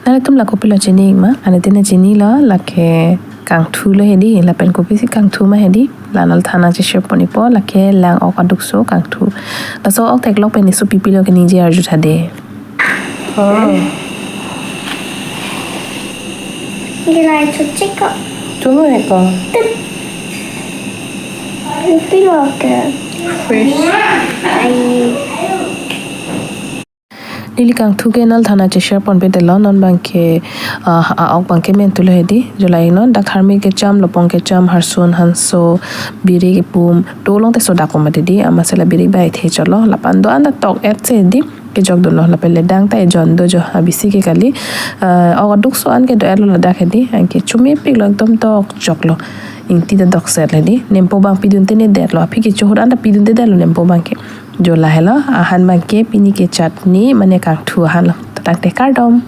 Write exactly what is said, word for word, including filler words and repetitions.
Nanglitum la kopilo chini ma? Anuttin chinilo, lake kangthu lo hedi, lapen kopisi kangthu ma hedi. La nangthan nangcheshare pon-ikpo, lake lang-ok adukso kangthu. Laso ok theklong pen neso pipilo keningje arju tha dei. Oh. Gilai chuchiko. Tunu heko. Pipilo ke. Fresh. Ai. Neli kangthu ke nangthan nangcheshare ponpe detlo, non abangke, ah, a-ok abangke men thulo hedi, jo la-iknon, dak tharmi kecham, lopong kecham, harsun, hanso, birik, ipum, dolong te sodak komat hedi, amatsi la birik bai the cholo, lapen do-an ta tok-et si hedi, kejok dunlo, lapen ledang ta ejon do jo, abisi ke kali, ah, ok adukso an ke do-etlo ladak hedi, anke chomepiklo ekdom tokjoklo, ingti ta dokset hedi, nempo abang pidun te ne detlo, aphi kecho ahut an ta pidun te detlo nempo abangke. Jo lahelo, ahan abangke pini ke chutney, mane kangthu ahanlo. Tangte kardom.